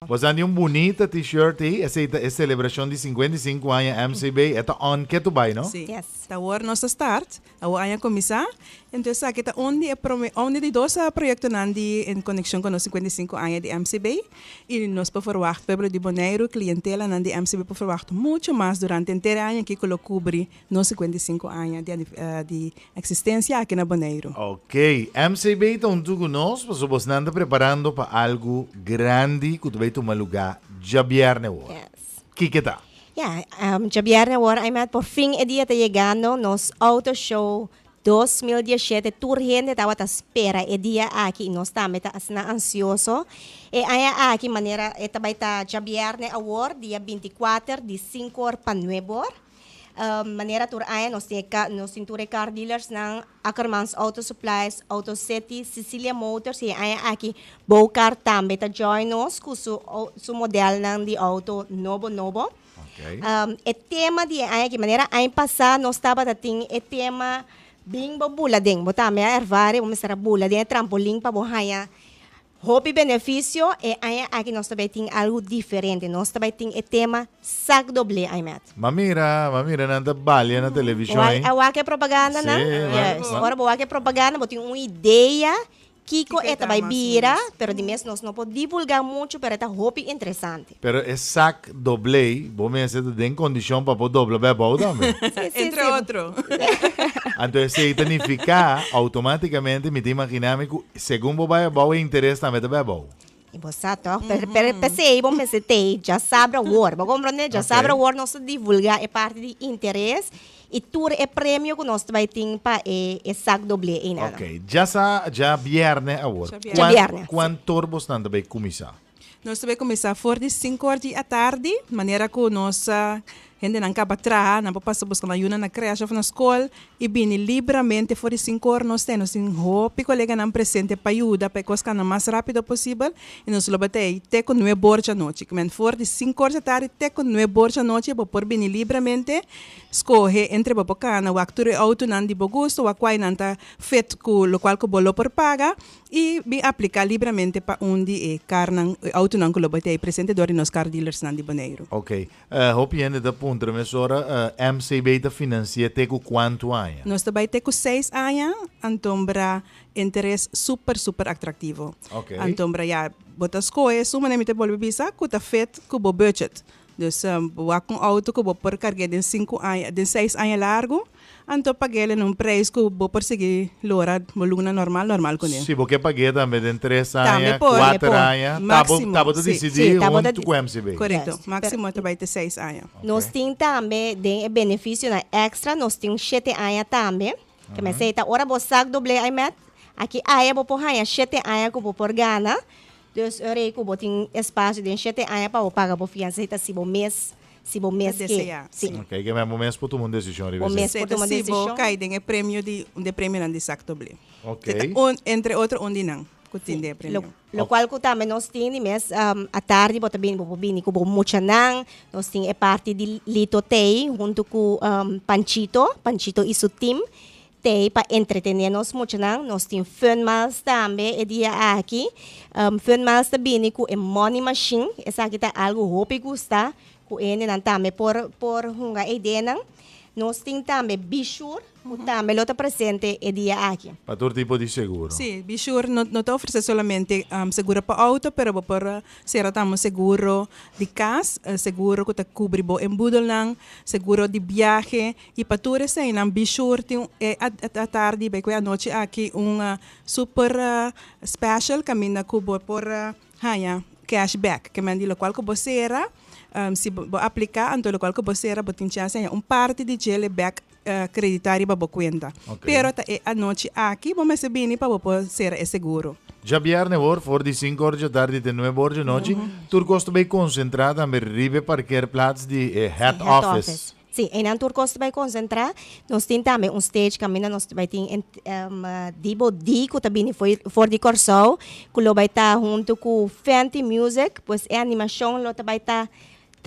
Boso tin un bunita t-shirt ei, esei ta e selebrashon di 55 aña MCB, e ta on ketu bai, no? Si. Yes. Ta awor nos a start, awor aña kuminsá. Entonces esaki ta un di e prome, un di dos proyektonan di en konekshon ku nos 55 aña di MCB. I nos por ferwagt pueblo di Boneiru, klientelanan di MCB por ferwagt muchu mas durante henter e aña aki ku lo kubri nos 55 aña di di eksistensia aki na Boneiru. Ok, MCB ta huntu ku nos pasobra bosnan ta preparando pa algu grandi ku ta bai tuma lugá djabièrnè awor. Yes. Kiko ta? Ya, djabièrnè awor Aymet por fin e dia ta yegando, nos auto show 2017 tur hende tabata spera e dia aki i nos tambe ta asina ansioso. E aña aki manera e ta bai ta djabièrnè awor dia 24 di sinku or pa nuebe or. Manera tur aña nos tin e nos tin tur e car dealersnan, Akkermans Auto Supplies, Auto City, Cecilia Motors i e aña aki Bocar tambe ta join nos ku su su modelnan di auto nobo nobo. E tema di e aña aki, manera aña pasá nos tabata tin e tema bin bo bula den, bo tambe a ervaria bo mester a bula den e trampolin pa bo haña hopi benefisio. E aña aki nos ta bai tin algu diferente, nos ta bai tin e tema sak doblé, Aymet. M'a mira, m'a mira nan ta balia na televishon ei. A wak e propagandanan? Sí, Juist. Ora bo wak e propaganda bo tin un idea kiko e ta bai bira, pero di mes nos no por divulga muchu, pero e ta hopi interesante. Pero e sak doblé, bo mester ta den kondishon pa por dobla bai abou tambe. Sí, sí, Entre sí. otro. Anto esei ta nifiká outomátikamente mi ta imaginá mi ku segun bo bai abou e interes tambe ta bai abou. I bo sa tòg, pero pero p'esei bo mester t'ei djasabra awor. Bo komprondé? Djasabra awor nos ta divulgá e parti di interes i tur e premio ku nos ta bai tin pa e e sak doblé einan. Ok, djasa djabièrnè awor. Djabièrnè, si. Kuantor bosnan ta bai kuminsá? Nos ta bai kuminsá for di sinku or di atardi, manera ku nos hendenan kaba traha, nan por pasa buska nan yunan na krèsh òf na skol i bini libramente for di sinku or nos ta ei. Nos tin hopi koleganan presente pa yuda pa e kos kana mas rápido posibel i nos lo bai ta ei te ku nuebe or djanochi. Ku men for di sinku or djatardi te ku nuebe or djanochi bo por bini libramente skohe entre bo por kana wak tur e outonan di bo gusto, wak kuai nan ta fit ku lokual ku bo lo por paga. I bin apliká libramente pa un di e karnan, e outonan ku lo bai ta ei presente dor di nos car dealersnan di Boneiru. Ok. Hopi hende ta puntra mesora, MCB ta finansi'é te ku kuantu aña? Nos ta bai te ku seis aña, anto bra interes super super atraktivo. Ok. Anto bra ya, bo ta skohe esun manera mi ta bolbe bisa ku ta fit ku bo budget. Dus bo wak un outo ku bo por karg'é den sinku aña, den seis aña largu, Anto pag'el en un preis ku bo por sigui lora bo luna normal normal kuné. Si bo ke pag'é tambe den tres Tambe aña, por. kuater aña, tabo Máksimo, tabo ta sí. disidí Sí, tabo ta huntu ku MCB. Korekto, Juist. máksimo ta bai te seis aña. Nos tin tambe den e benefisionan èkstra, nos tin shete aña tambe. Ke mester ta ora bo sak doblé Aymet, aki aya bo por haña shete aña ku bo por gana. Dus ora ei ku bo tin espasio den shete aña pa bo paga bo fiansa, ta si bo mes Si bo mes Ta ke. deseá, Si. sí. Ok, ke men bo mes por tuma un desishon riba Bo esei. mes por Esei ta tuma si bo desishon. kai den e premio di un di e premionan di Sak Doblé. Ok. Esei ta un, entre otro un di nan ku tin Sí. den e Lo, premio. lokual ku tambe nos tin di mes, atardi bo ta bini, bo por bini ku bo muchanan. Nos tin e parti di Lito Tei huntu ku Panchito, Panchito i su team tei pa entretené nos muchanan. Nos tin Fun Miles tambe e dia aki. Fun Miles ta bini ku e money machine. Esaki ta algu hopi gusta Ku hendenan tambe por por hunga e ideanan. Nos tin tambe Bishur ku tambe lo ta presente e dia aki. Pa tur tipo di seguro. Sí, Bishur no no ta ofresé solamente seguro pa outo, pero bo por sera tambe un seguro di kas, seguro ku ta kubri bo embudelnan, seguro di biahe. I pa tur eseinan Bishur tin e atardi bai ku e anochi aki un super special kaminda ku bo por Haña cash back, ke men di lokual ku bo sera, si bo apliká anto lokual ku bo sera bo tin chèns di haña un parti di djele bèk kreditá riba bo kuenta. Pero ta e anochi aki bo mester bini pa bo por sera e seguro. Djabièrnè wor for di sinku or dja tardi te nuebe or dja nochi, tur kos ta bai konsentrá tambe riba e parkeerplaats di e head office. Sí, einan tur kos ta bai konsentrá. Nos tin tambe un stage kaminda nos ta bai tin Dibo D ku ta bini for di Kòrsou ku lo bai ta huntu ku Fenty Music. Pues e animashon lo ta bai ta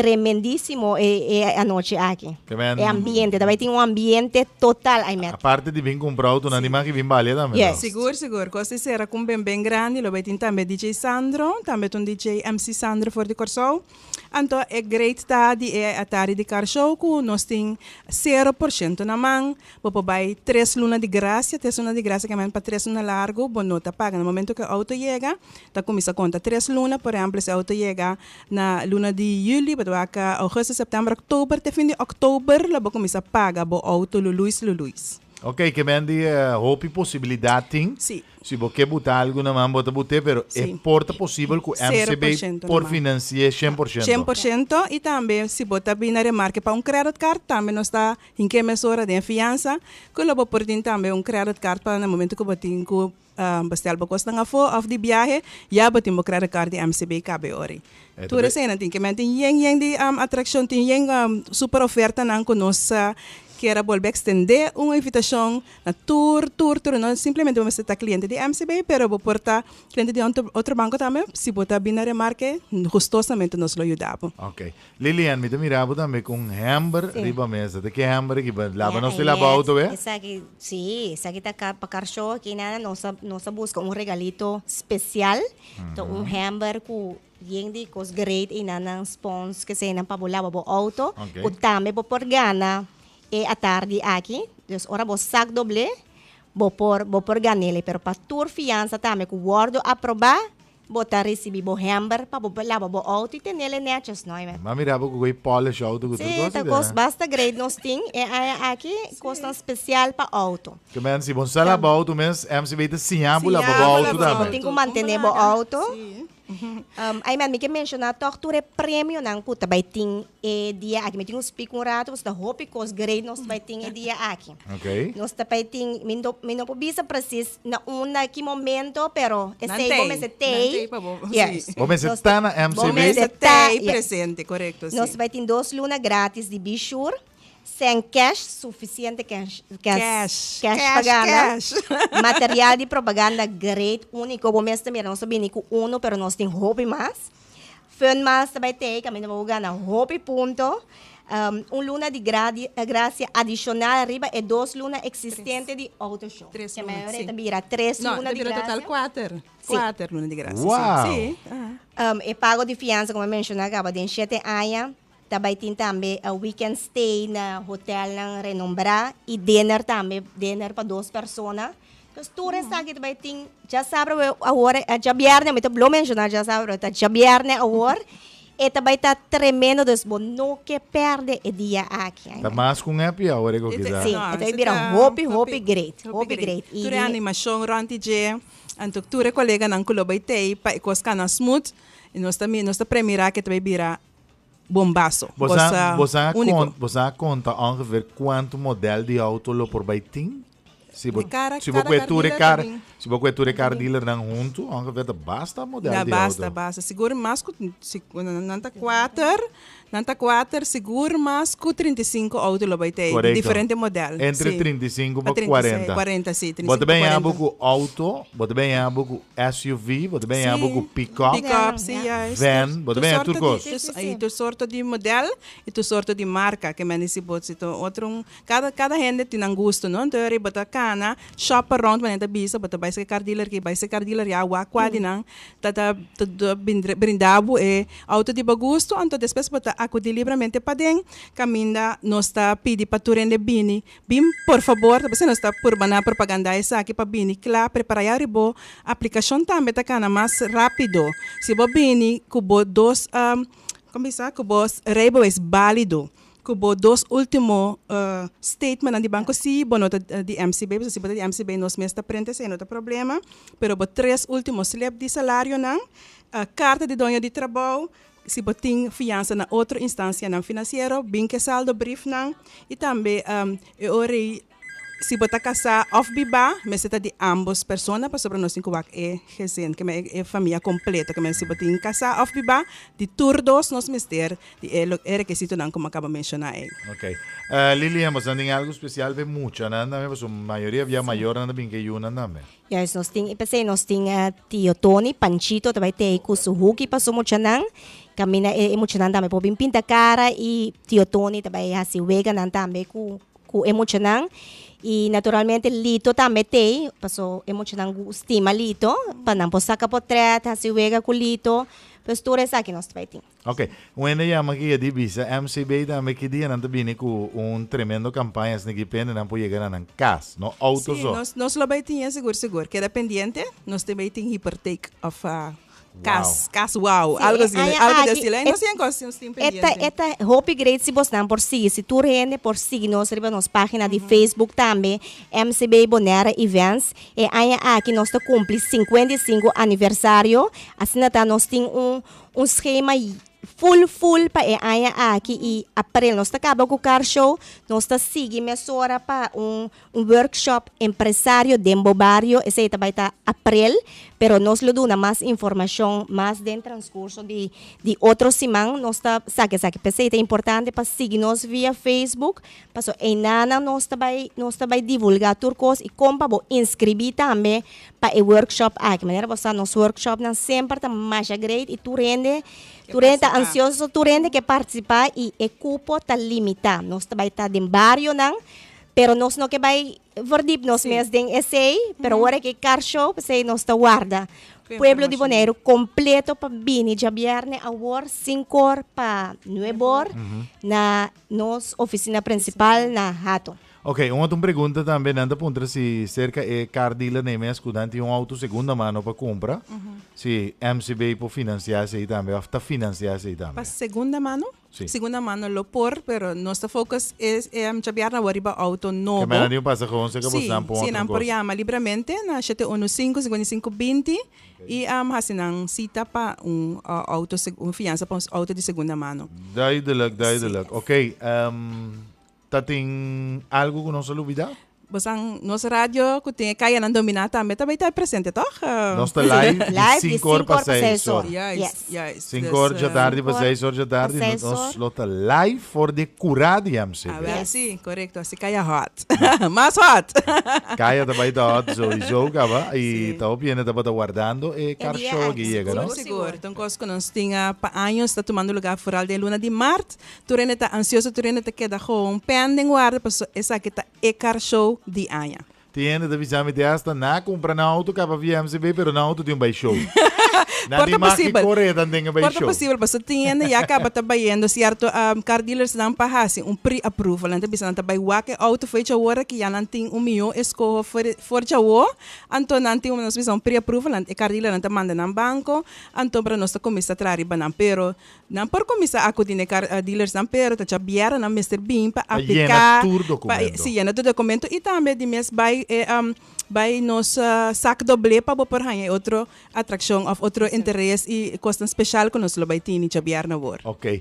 Tremendísimo e e anochi aki. Ke men- E ambiente, ta bai tin un ambiente total, Aimet. Aparte di bin kumpra auto, nan di mas ki bin balia tambe. Yes. no? Sigur, sigur. Kos di sera ku un ben ben grandi. Lo bai tin tambe DJ Sandro, tambe ta un DJ MC Sandro for di Kòrsou. Anto e great ta di e Atari di Car Show ku nos tin 0% na man. Bo por bai tres luna di gracia, tres luna di gracia ke men pa tres luna largu bo no ta paga. Na momento ku e auto yega ta kuminsá konta tres luna, por ehèmpel si e auto yega na luna di juli bo ta wak augustus, september, oktober te fin di oktober lo bo kuminsá paga bo auto luluis luluis. Ok, ke men di hopi posibilidat tin. Sí. Si bo ke buta algu na man bo ta but'é, pero e Sí. por ta posibel ku Sero MCB por shento por na man. finansi'é 100%. 100% i tambe si bo ta bini na remarke pa un credit card tambe nos ta Hinke mesora den fiansa ku lo bo por tin tambe un credit card pa na momento ku bo tin ku bestel bo kosnan afó òf di biahe ya bo tin bo credit card di MCB kabe ori. Tur eseinan tin ke men tin yen yen di atrakshon tin yen super ofertanan ku nos kier a bolbe ekstendé un invitashon na tur tur tur no simplemente bo mester ta kliente di MCB pero bo por ta kliente di otro banko tambe si bo ta bin na remarke gustosamente nos lo yuda bo. Ok. Lilian, mi ta mira bo tambe cu un hember Sí. riba mesa. Ta ki hember aki? Ba laba Ja, nos en te laba het- auto, eh? Esaki, sí, esaki ta ka, pa Car Show aki nada, nos a, nos a busca un regalito special. Ta un hember cu yen di cos great y nan nan spons ke se nan pa bo laba bo auto. Ok. Cu tambe bo por gana e atardi aki. Dus ora bo sak doble, bo por, bo por ganele. Pero pa tur fianza tambe cu wordo aproba, Bo ta ricibi bo hember pa bo laba bo auto y tenele netjes, no Aime? M'a mira bo cu goy polish auto cu tur Sí, cos ta y cos de. basta great nos tin e aña aki, cosnan special pa auto. Ke men si bo sa laba auto mes, MCB ta siña bo laba bo Siña bo auto laba bo tambe. Bo tin cu mantene bo auto. Sí. Aime, mi ke menciona toch tur e premionan cu ta bay tin e dia aki. Mi tin un speak un rato pasobra ta hopi cos great nos ta bay tin e dia aki. Ok. Nos ta bay tin, mi no mi no por bisa precies na unda ki momento, pero Nan esey bo tey. mester Nan tey. tey pa bo, Yes. sí. Bo mester Nos ta na bo MCB. mester Mester ta, tey yes. presente, korekto, sí. Nos bay tin dos luna gratis di Be Sure, sen cash, suficiente cash, cash, Cash, cash pa cash, gana. cash. Material di propaganda great, unico. Bo mester mira, nos ta bini cu uno, pero nos tin hopi mas. Fun Miles ta bay tey, caminda bo gana hopi punto. Un luna di gradi, gracia adicional riba e dos luna existente di Auto Show. Tres Ke luna, mayoria sí. ta bira tres No, luna ta di bira total gracia. kuater. Sí. Kuater luna di gracia, sí. Wow. Sí, aha. E pago di fianza, como menciona caba, den shete aña. Ta bay tin tambe a weekend stay na hotelnan renombrá y dinner tambe, dinner pa dos persona. Dus tur esaki ta bay tin djasabra awor, djabierne, mi ta blo menciona djasabra, ta djabierne awor. E ta bay ta tremendo, dus bo no ke perde e dia aki. Ta mas cu un happy hour e cu kisa. Sí, No, e ta ese bira ta hopi, hopi great, hopi great. Y Tur e animacion rond di dje, anto tur e coleganan cu lo bay tey pa e cos cana smooth, y nos ta nos ta premira ke ta bay bira bombazo. Bo sa, Cosa bo sa único. con, bo sa conta ongeveer cuanto model di auto lo por bay tin? Si bo, Di cara- si bo cada kue car tur e dealer car, también. si bo kue tur e car dealer nan hunto, ongeveer ta basta model Ja, di basta, auto. basta. Sigur mas ku, si, nan ta kuater, nan ta kuater, sigur mas ku 35 auto lo bay tei, Correcto. diferente model. Entre Sí. 35 Pa pa 40. 40, sí, Bo 35 ta ben pa abo 40. ku auto, bo ta ben abo ku SUV, bo ta ben abo Sí. ku pick-up. Pick-up, sí, Ja. juist. Van, bo ta Tur ben sorto tur di- kos. tur Sí, sí, sí. y tur sorto di model y tur sorto di marca, ke men si bo si to otro un, cada, cada hende tin nan gusto, no? Entonces, bo ta cana, shop around, wanneer ta bisa, bo ta bai se car dealer, ki bai se car dealer, ja, wa kwa di nan, ta ta, ta, ta brindabu e auto di bo gusto, anto despues bo ta acudi libremente paden, caminda nos ta pidi pa tur hende bini, bin por favor, ta nos ta purbana propaganda esaki pa bini, kla, prepara ya ribo, aplicacion tambe ta cana mas rapido. Si bo bini, ku bo dos, kon bisa, ku bo rijbewijs válido, ku bo dos último statement di banco, si bo no ta di MCB, si bo ta di MCB nos mes ta prende, si no ta problema, pero bo tres último slip di salario nan, carta di doño di trabou, si bo tin fianza na otro instancia nan financiero, bin ke saldo brief nan, y tambe e ori si bo ta casá of biba, mester ta di ambos persona, pasobra nos tin ku wak e gezin, ke men e famia completo, ke men si bo tin casá of biba, di tur dos nos mester di e e requisito nan como acaba menciona ei. Ok. Lilian, bo tin algo especial pe mucha, nan tambe, paso mayoria via mayor nan bin ke yu nan tambe. Juist, nos tin, pensei, nos tin Tio Tony, Panchito, ta bay tei ku su huki pa su muchanan. Kaminda e muchanan tambe por bin pinta kara i Tio Tony ta bai hasi weganan tambe ku ku e muchanan. I naturalmente Lito tambe t'ei, paso e muchanan stima Lito, pa nan por saka potrèt, hasi wega ku Lito. Pues tur esaki nos ta bai tin. Ok, un hende yama ki a di bisa MCB tambe ki dia nan ta bini ku un tremendo kampaña asina ki pende nan por yega na nan kas, no outo Sí, so. nos nos lo bai tin e sigur sigur. Keda pendiente, nos ta bai tin hiperteek òf Cas, cas wow, Sí, algo e así, aña algo de aki, estilo. e, Nos tin cos nos tin e ta, pendiente. e ta hopi great si bosnan por sigui, si tur hende por sigui nos riba nos pagina di Facebook tambe, MCB Bonaire Events. E aña aki nos ta cumpli 55 aniversario, asina ta nos tin un, un schema Full full pa e aña aki y april nos ta caba cu car show, nos ta sigui mesora pa un un workshop empresario den bo bario, esey ta bay ta april, pero nos lo duna mas informacion mas den transcurso di di otro siman, nos ta saca esaki, p'esey ta importante pa sigui nos via Facebook, paso eynanan nos ta bay nos ta bay divulga tur cos y con pa bo inscribi tambe pa e workshop aki. Manera bo sa nos workshopnan semper ta masha great y tur hende tur hende ta ansioso, tur hende ke participa y e cupo ta limita. Nos ta bay ta den barionan, pero nos no ke bay verdiep nos mes den esey, pero ora ke car show pesey nos ta warda pueblo di Boneiru completo pa bini djabierne awor sinkor pa nuebor na nos oficina principal na Hato. Ok, un otro pregunta tambe, nan ta puntra si cerca e car dealer na e mes cu nan tin un auto segunda mano pa cumpra, si MCB por financia esey tambe of ta financia esey tambe. Pa segunda mano? Si. Segunda mano lo por, pero nos ta focus es e djabièrnè awor riba auto nobo. Ke mena tin un pasa gewoon cerca Si, bosnan pon si, otro nan por cos. yama libramente na 715 55 20 y haci nan cita pa un auto, un fianza pa un auto di segunda mano. Duidelijk, duidelijk. Ok, Ta tin algo ku nos a lubidá? Bosan nos radio ku tin e kayanan dominá tambe ta bai ta presente tòg? Nos ta live di Live di sinku or sinku pa or pa seis seis or. or. Juist, Yes. juist. Sinku Dus, or djatardi pa Sinku or seis or pa djatardi seis nos or. lo ta live for di kurá di MCB. Awel Yes. si, korekto. Asi kaya hot. Mas hot! Kaya ta bai ta hot sowieso kaba i Si. ta hopi hende tabata wardando e E car dia show aki aki, yega, no? Sigur, sigur. Ta un kos ku nos tin pa años ta tumando lugá foral den luna di mart. Tur hende ta ansioso, tur hende ta keda gewoon pending warda paso esaki ta e car show di aña. Tin hende ta bisa mi te hasta na cumpra nan auto caba via MCB pero nan auto tin un bay show. Nan Por di ta mag ki posibel. core dan den e bay Por ta show. posibel paso tin hende ya caba ta bayendo cierto car dealers nan pa haci un pre-approval. Nan ta bisa nan ta bay wak e auto for djawo ki ya nan tin un miyo escoho for for djawo. Anto nan tin un nos bisa un pre-approval nan e car dealer nan ta manda nan banco anto para nos ta cuminsa traha riba nan pero Nan por kuminsá akudí na e kar dealersnan pero ta djabièrnè nan mester bin pa Pa yena apliká tur pa dokumento. si yena tur dokumento i tambe di mes bai e bai nos sak doblé pa bo por haña e otro atrakshon òf otro interes i kosnan speshal ku nos lo bai tini djabièrnè awor. Ok.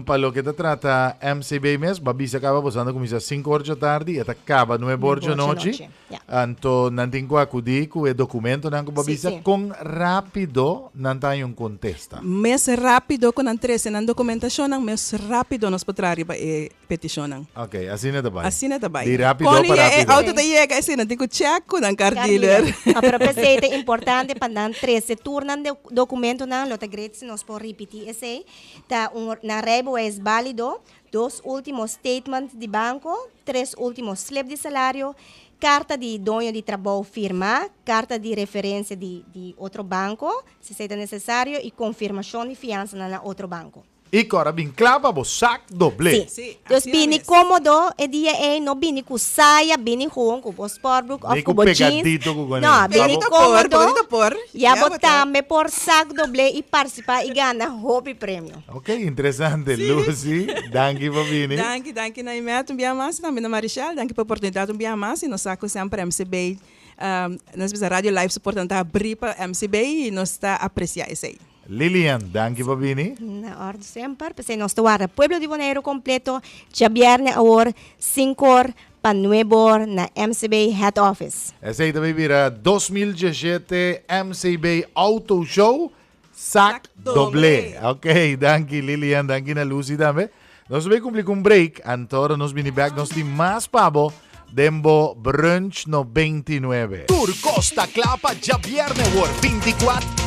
Pa loke ta trata MCB mes, bo a bisa kaba boso anda kuminsá sinku or djatardi i e ta kaba nuebe or djanochi. Anto nan tin ku akudí ku e dokumentonan ku bo a bisa. Kon rápido nan ta haña un kontesta? Mes rápido ku nan trese nan dokumentashonnan, mes rápido nos por traha riba e petishonnan. Ok, asina ta bai. Asina ta bai. Di rápido Kon pa e rápido. outo ta yega, esei nan tin ku chèk ku nan car dealer. No, pero p'esei ta importante pa nan trese tur nan dokumentonan. Lo ta great si nos por ripití esei. Ta un nan rijbewijs bálido, dos último statement di banko, tres último slip di salario, karta di doño di trabou firmá, karta di referensia di di otro banko, si esei ta nesesario, i konfirmashon di fiansanan na otro banko. I kòrda bin kla pa bo sak doblé. Sí. Sí, Dus asina bini mes. kómodo e dia ei, no bini ku saya, bini gewoon ku bo sportbroek òf Ni ku ku bo jeans. pegadito ku kuné. No, bini Pegadito por, kómodo, pegadito por. ya Ya bo bo ta. tambe por sak doblé i partisipá i gana hopi premio. Ok, interesante. Lucy, danki pa bini. Danki, danki na Imet un bia mas y tambe na Marichel. Danki pa oportunidad un bia mas y nos sa cu semper MCB, nos bisa Radio Live su portanan ta habri pa MCB y nos ta aprecia esey. Lilian, danki pa bini. Na orde semper. P'esei nos ta warda pueblo di Boneiru completo djabierne awor sinkor pa nuebor na MCB Head Office. Esey ta bay bira 2017 MCB Auto Show. Sak doble. Ok, danki Lilian, danki na Lucy tambe. Nos bay cumpli cu un break, anto ora nos bini back nos tin mas pa bo den bo Brunch 99. Tur cos ta cla pa djabierne wor 24.